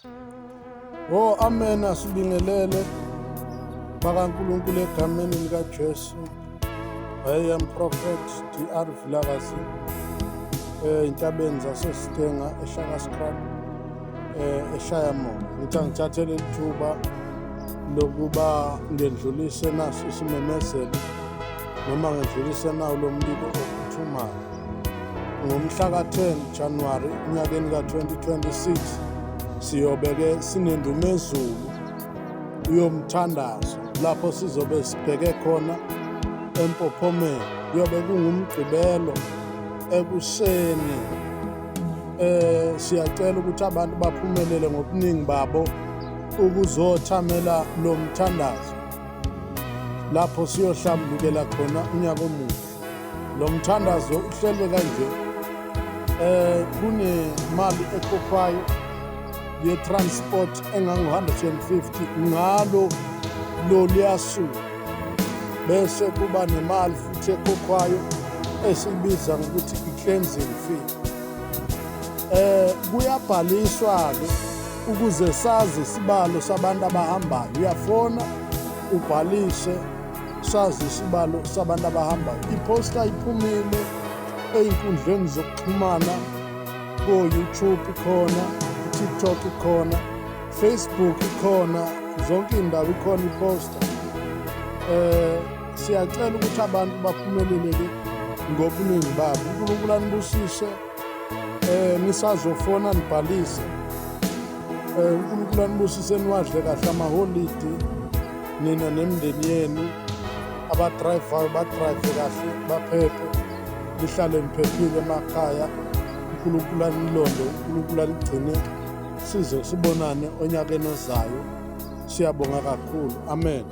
Oh amen, asibingelele bakaNkulunkulu egameni likaJesu. I am Prophet DR Vilakazi entabeni zaseSitenga eShakaskraal eShayamore. Ngithi angithathe leli thuba lokuba ngedlulise naso isimemezelo noma ngedlulise nawo lo mbiko ophuthumayo. Ngomhla ka-10 January onyakeni ka-2026 siyobe-ke sinendumezulu uyomthandazo lapho sizobe sibheke khona empophomeni. Kuyobe kungumgqibelo ekuseni. Siyacela ukuthi abantu baphumelele ngobuningi babo ukuzothamela lo mthandazo lapho siyohlambulukela khona unyaka omusha. Lo mthandazo uhlelwe kanje: kunemali ekhokhwayo ye-transport engango-150 ngalo loluyasuku, bese kuba nemali futhi ekhokhwayo esiyibiza ngokuthi i-cleansing fee. Kuyabhaliswa-ke ukuze sazi isibalo sabantu abahambayo. Uyafona ubhalise, sazi isibalo sabantu abahambayo. Iphosta iphumile ey'nkundleni zokuxhumana, ko-YouTube ikhona, i-TikTok ikhona, Facebook ikhona, zonke iy'ndawo ikhona iphosta. Siyacela ukuthi abantu baphumelele-ke ngobuningi babo. UNkulunkulu anibusise. Nisazofona nibhalise. UNkulunkulu anibusise, niwadle kahle amaholidi nina nemindeni yenu. Abadrayivayo badrayive kahle, baphephe, nihlale niphephile emakhaya. uNkulunkulu anilonde, uNkulunkulu anigcine size sibonane onyakeni ozayo. Siyabonga kakhulu, amen.